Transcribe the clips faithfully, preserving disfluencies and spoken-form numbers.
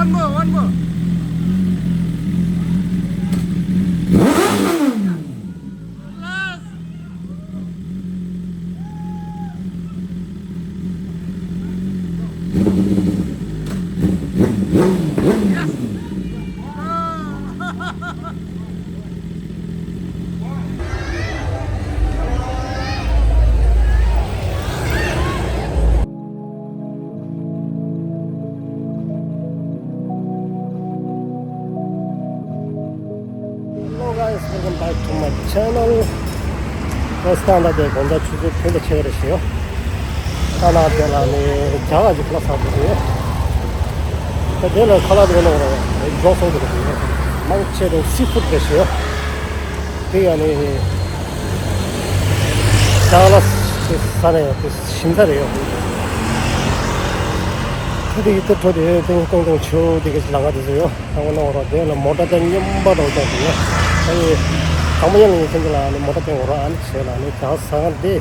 One more, one more. Hello guys, welcome back to my channel. ད་ལྟ་དེ་དགོང་དག་ཆུ་ཚོད་བདུན་དང་ཕྱེད་ཀ་རེད་ཤག་ཡོ། ད་ནང་དེ་ལ་ནི་རྒྱ་གར་གྱི་ཁ་ལག་ཟ་འགྲོ་གི་ཡོད། ད་དེ་ལ་ཁ་ལག་དེ་ལ་རོགས་རོགས་འཇོག་སོང་འགྲོ་གི་ཡོད། མང་ཆེ་བ་སི་ཕུཌ་རེད་ཤག་ཡོ། དེ་ཡང་ནི་རྒྱ་གར་ལ་ཟ་ནས་དེ་ཞིམ་ས་རེད་ཡོ། དེ་དེ་དེ་འགྲོ་དེ་ཏིང་ཏིང་ཏིང་ཆུ་དེ་གི་ལམ་ཁ་དེ་ཚོ་ཡོད། ཨ་ནི་འོ་ར་དེ་ལ་མོ་ཊ་དེ་རྙིང་པ་འདྲ་བོ་ཅིག་ཡོད། ཨ་ནི་དང་པོ་ཡང་ངས་ཁྱེད་ཚོ་ལ་ཨ་ནི་མོ་ཊ་དེ་འོ་ར་ཨ་ནི་བྱས་ལ་ཨ་ནི་རྒྱ་གར་ཟ་ཁང་དེ་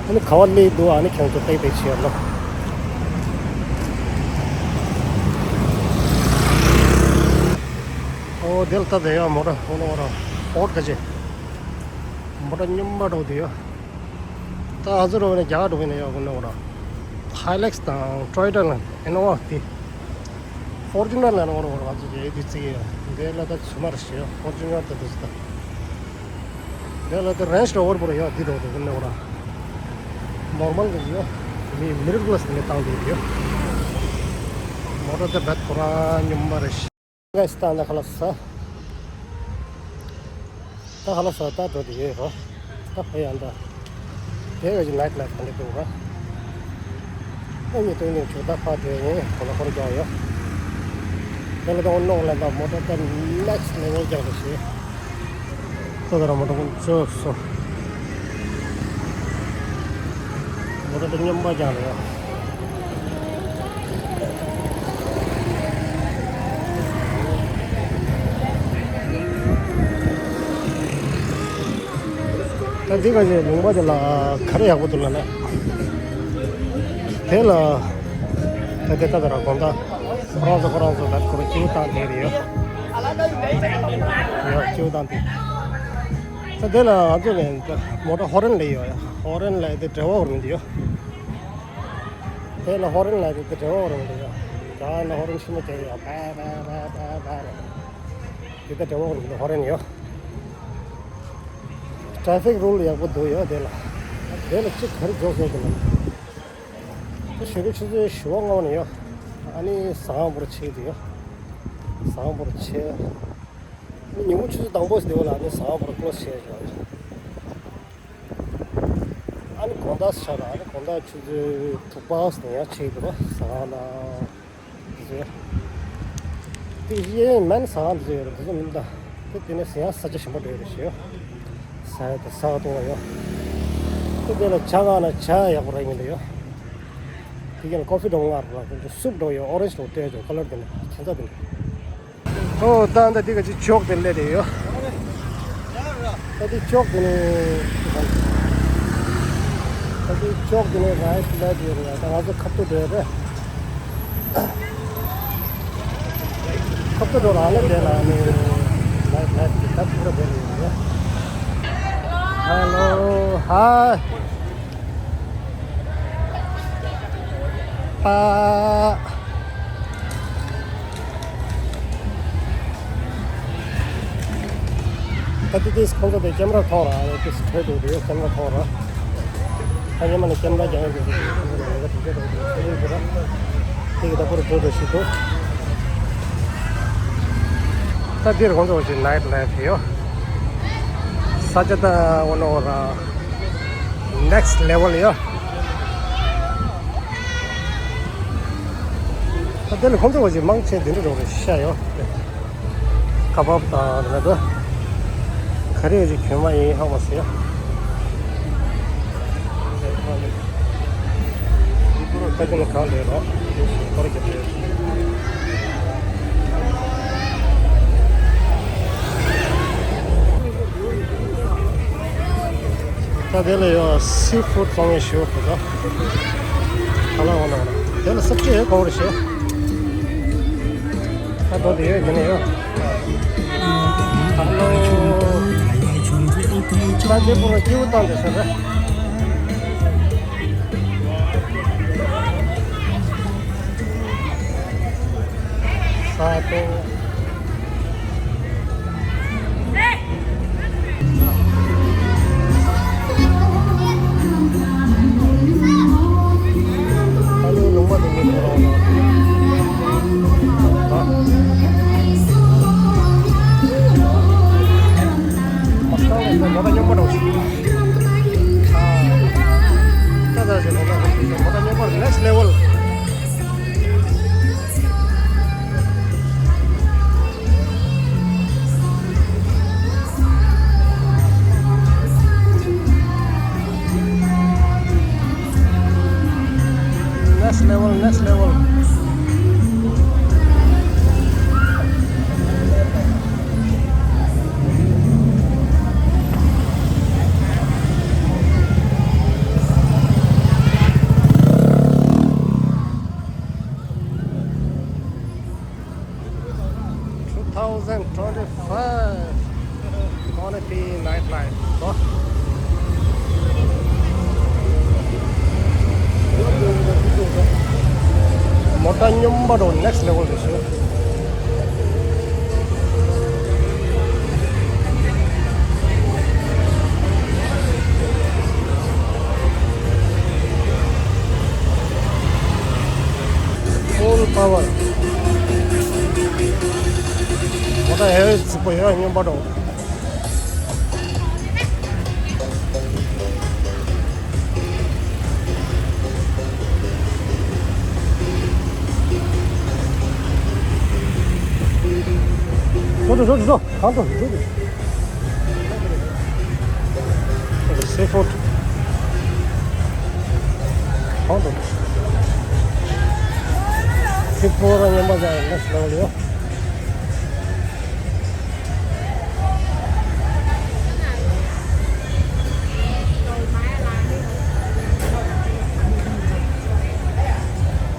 ཨ་ནི་ག་བ་སླེབས་འདུག་ཨ་ནི་ཁྱེད་ཚོ་ཏིག་ཏིག་བྱས་ལོ། ཨོ་དེ་ལ་ལྟ་དེ་ཡོད་མོ་ཊ་འོ་ན་འོ་ར་ཧོར་ག་ཅེ་མོ་ཊ་རྙིང་པ་འདྲ་བོ་དེ་ཡོད། ད་ང་ཚོ་རོ་ནས་རྒྱ་གར་འགྲོ་གི་ནས་ཡོད་གི་ནོ་ར། ཧའི་ལེགས་དང་ཊོ་ཡོ་ཊ་དང་ཨེ་ནོ་ཝ་དེ། ཕོར་ཅུ་ནར་ལ་ནོ་ར་ང་ཚོ་རྒྱ་ཡི་དུས་ཚིག་ཡོད། འདི་ལ་ད་ཚུ་མར་ཞེ་ཕོར་ཅུ་ནར་ད་དུས་ད། འདི་ལ་ད་རེན་ཇི་རོ་ཝར་པོ་ར་ཡོད་འདི་རོ་དེ་གི་ནོ་ར། ནོར་མལ་གི་ཡོད། མི་མི་ཌལ་ཀ་ལེ་སི་ནས་བཏང་དེ་ཡོད། མོ་ཊ་ད་བད་ཁོ་རང་སྙོམས་པ་རེད། ག་སི་ཏང་ན་ཁ་ལག་ཟ། ད་ཁ་ལག་ཟ་ད་འགྲོ་དེ་ཡོད་རོ། ད་ཕ་ཡང་ད། དེ་ག་ཅིག་ནའི་ཊི་ལའི་ཕི་ག་འདྲ་འདུག་ར། ཨ་ནི་སྟོན་ནས་ཆུ་ད་ཕ་དེ་ཡིན་གོ་ལ་འཁོར་རྒྱག་ཡོད། དེ་ལ་ད་འོ་ནོག་ལ་ད་མོ་ཊ་ད་ནེག་སི་ལེ་ཝལ་རྒྱག་རེ་ཞེས། ད་ད་ར་མོ་ཊ་ཀུན་ཚོས་སོ། མོ་ཊ་ད་སྙོམས་པ་རྒྱག་རེ་ཡོད། ད་འདི་ག་ཅིག་ལུང་པ་དེ་ལ་ག་རེ་ཡག་པོ་འདུག་ལབ་ན། དེ་ལ་ད་དེ་ད་ད་ར་དགོང་དག་ཁོ་རང་ཚོ་ཁོ་རང་ཚོ་ད་ཁོ་རང་སྐྱིད་པོ་བཏང་དེ་རེད་ཡོད། ཡོད་སྐྱིད་པོ་བཏང་དེ། ད་དེ་ལ་ང་ཚོ་ནས་མོ་ཊ་ཧོ་རན་ལས་ཡོད་ཡ། ཧོ་རན་ལས་དེ་འབྲེལ་བ་འོར་མི་འདི་ཡོད། དེ་ལ་ཧོ་རན་ལས་དེ་འབྲེལ་བ་འོར་མི་འདི་ཡོད། ད་ན་ཧོ་རན་ཤི་མ་ཅན་ཡོད། པ་པ་པ་པ་པ་རེད། དེ་ད་འབྲེལ་བ་འོར་མི་འདི་ཧོ་རན་ཡོད། ཊེ་ཕིག་རུལ་ཡག་པོ་འདུག་ཡོད་དེ་ལ། དེ་ལ་གཅིག་ག་རེ་འཇོག་ཟེར་གི་ལ། དེ་ཞོགས་ཀའི་ཆུ་ཚོད་བཞི་པ་ལྔ་པ་ནས་ཡོད། ཨ་ནི་ཟ་ཁང་བོར་ཆེ་གི་ཡོད། ཟ་ཁང་བོར་ཆེ། ཨ་ནི་ཉིན་མོ་ཆུ་ཚོད་དང་པོ་ཟེར་དེ་བ་ལ་ཨ་ནི་ཟ་ཁང་བོར་ཀློ་ཟེར་བྱས་ཡོད། ཨ་ནི་དགོང་དག་ཆ་ལ་ཨ་ནི་དགོང་དག་ཆུ་ཚོད་དྲུག་པ་ཟེར་ཡང་ཆེ་གི་འདུག་ཟ་ཁང་ལ། དེ་ཚོ་ཡ། དེ་གཞི་ཡན་མན་ཟ་ཁང་དེ་ཚོ་ཡོད་རེད། དེ་ཚོ་མིན་ད། དེ་དེ་ནས་ཟ་ཡང་ས་ཆ་ཞིམ་པོ་འདྲ་ཡོད་རེད་ཞེས། ཟ་ཡ་དེ་ཟ་བ་གཏོང་བ་ཡོད། དེ་དེ་ལ་ཇ་མངགས་ན་ཇ་ཡག་པོ་རག་གི་མི་འདུག་ཡོད། དེ་ག་ལ་ཀོ་ཕི་འདྲ་མངགས་རོགས་ལ་དེ་ཚོ་སུབ་འདྲ་ཡོད། ཨོ་རེན་ཇི་འདྲ་སྤྲད་ཡོད། ཁ་ལར་དེ་ནས་ཁྱད་མཚར་དེ་ནས། ཨོ་ད་ད་དེ་ག་ཅིག་ཇོག་དེ་སླེབས་རེད་ཡོད། ད་དེ་ཅོག་དེ་ནས། ད་དེ་ཅོག་དེ་ནས་རའིཊ་ལེབཊ་ཡོད་རེད། ད་ང་ཚོ་ཁ་ཐུག་འགྲོ་ཡ་རེད། ཁ་ཐུག་འགྲོ་ར་ནས་དེ་ལ་ནི་ལེབཊ་ལེབཊ་དེ་ད་ཐུག་ར་དེ་ནས་ཡོད་རེད། ཧེ་ལོ། ཧའི། པ། ད་ལྟ་དེས་ཁོང་ཚོ་དེ་ཀེམ་ར་མཐོང་ར། ཨ་ནི་དེས་ཁོས་དེ་དེ་ཀེམ་ར་མཐོང་ར། ཨ་ཉི་མ་ནི་ཀེམ་ར་རྒྱག་ཡོད་དེ་དེ་ཁོང་ཚོ་ལ་ཡོད་དེ་དེ་དེ་དེ་དེ་གི་ད་པོ་རུ་འགྲོ་འགྲོ་ཞིག་འདུག་ད་འདིར་ཁོང་ཚོ་ཞིག་ནའིཊ་ལེབཊ་ཡོད། ས་ཆ་ད་འོ་ན་འོ་ར། ནེག་སི་ལེ་ཝལ་ཡོད། ད་དེ་ལ་ཁོང་ཚོ་བ་ཞིག་མང་ཆེ་འདི་འདྲ་འགྲོ་རེད་ཤ་ཡོད། ཀ་བབ་དང་དེ་འདྲ་ག་རེ་ཞིག་གྱོན་མ་ཡིན་ཧ་མ་ཟེར། ད་དེ་ལ་གང་འདྲ་རོགས་དེ་ཞིག་སྐོར་རྒྱབ་རེད། ད་དེ་ལ་ཡོད་སི་ཕུཌ་བཙོང་ཡས་ཞུ་གི་འདུག་ད་ལ་འོ་ན་འོ་ན་དེ་ལ་སབ་ཇི་ཡོད་གོང་རེ་བྱས། ད་དོ་དེ་ཡོད་ཀྱི་ནས་ཡོད། ཧ་ལོ། ད་དེ་པོ་ར་སྐྱིད་པོ་བཏང་དེ་ཟེར་ར། ས་ཏོ། Next level. Next level, next level. Two thousand twenty-five Konepi nightlife. མོ་ཊ་སྙོམས་པ་འགྲོ་next level རེད་ཤག Full power. མོ་ཊ་ཧེ་བའི་རྫིག་པོ་ཡོད་སྙོམས་པ་འགྲོ། ཟོ་ཟོ་ཟོ་ཟོ། གང་དུ་འགྲོ་དགོས། Seafood. གང་དུ། Seafood ར་ཉམས་པ་ཟ་ནས་ལོག་ཡོད།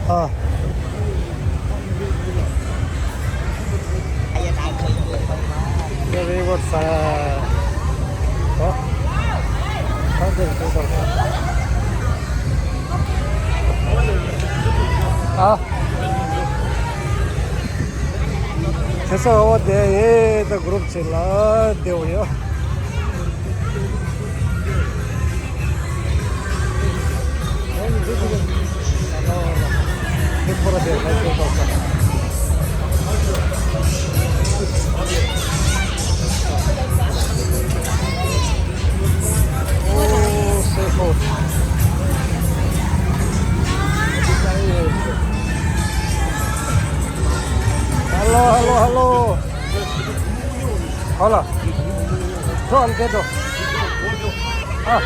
ཨ། Very good, sir. ཨ། ཨ། ཨ། དེ་ཚོ་འོ་དེ་ཡེ་ད་གུ་རུབ་ཅིག་ལ་བསྡད་ཡོད། Oh, seafood. Hello, hello, hello. Hello. Go and get. Ah.